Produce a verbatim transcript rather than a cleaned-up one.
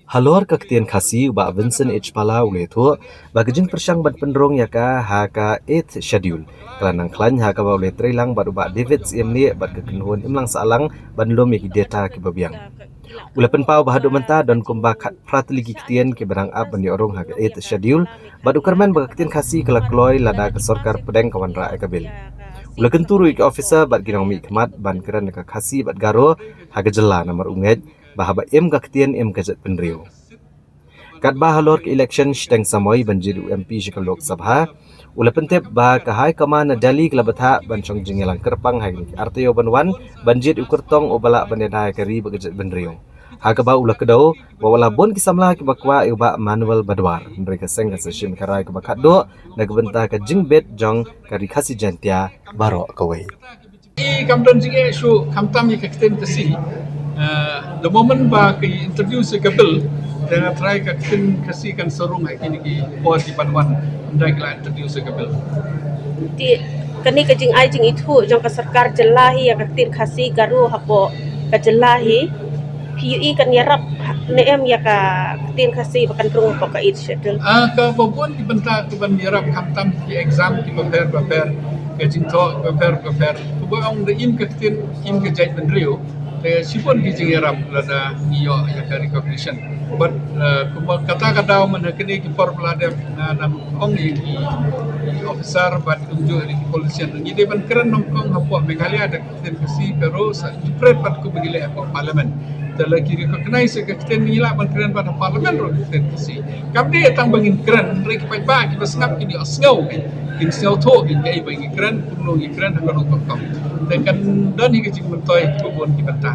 Halor ka ktien Khasi, u Bah Vincent H Pala u la ïathuh ba ka jingpyrshang ban pynrung ïa ka ha ka Eighth Schedule ka la nang khlaiñ, ha kaba u la trei lang bad u Bah David Syiemlieh bad ka kynhun Imlang Sahlang ban lum ïa ki data kiba biang. U la pynpaw ba haduh mynta don kumba khatphra tylli ki ktien kiba dang ap ban ïoh rung ha ka Eighth Schedule, bad u kyrmen ba ka ktien Khasi ka la kloi lada ka sorkar pdeng ka wanrah ïa ka bill. U la kyntu ruh ïa ki officer bad ki nongmihkhmat ban kren ïa ka Khasi bad Garo ha ka jylla, namar u ngeit ba haba im ka ktien, im ka jaitbynriew. Katba halor ka election shiteng samoi ban jied u M P sha ka Lok Sabha, u la pyntip ba ka High Command na Delhi ka la bthah ban shong jingïalang kyrpang ha kine ki ar taïew ban wan ban jied u kyrtong uba lah ban ïada ïa ka ri bad ka jaitbynriew. Ha kaba u la kdew ba wat la bun ki samla kiba kwah ïa u Bah Manuel Badwar, hynrei ka seng kan sa shim ka rai kaba khatduh na ka bynta ka jingbit jong ka Ri Khasi Jaiñtia baroh kawei. I kam don jingeh shuh khamtam ïa ka ktien Khasi. Uh, the moment ba ki introduce ka bill, te nga tharai ka ktien Khasi kan sa rung ha kine ki por ki ban wan, ynda ki la introduce ka bill. Te kane ka jingai jingithuh jong ka sorkar jylla hi ïa ka ktien Khasi Garo hapoh ka jylla hi, phi ïohi kan ïarap ne em ïa ka ktien Khasi ba kan rung hapoh ka Eighth Schedule? Ah, kaba bun ki bynta ki ban ïarap khamtam ki exam kiba pher ba pher, ka jingthoh kiba pher ba pher. Kaba ong da im ka ktien, im ka jaitbynriew, te shibun ki jingïarap lada ngi ïoh ïa ka recognition. Bad, eh, kumba kata ka daw man ha kine ki por ba la dep, nga nang ong ïa ki, ki officer bad kumjuh ïa ki politician, ngi dei ban kren nyngkong hapoh Meghalaya da ka ktien Khasi, Garo, Sanskrit bad kumba ngi leh hapoh Parliament. Te lada ki recognize ïa ka ktien, ngi lah ban kren bad ha Parliament ruh ka ktien Khasi. Kam dei tang ba ngin kren, hynrei ki paidbah kiba sngap kin ïoh sngew, kin, kin sngewthuh kin kaei ba ngi kren, kumno ngi kren, ha kano ka rukom. Te kan don hi ka jingmyntoi ha bun ki bynta.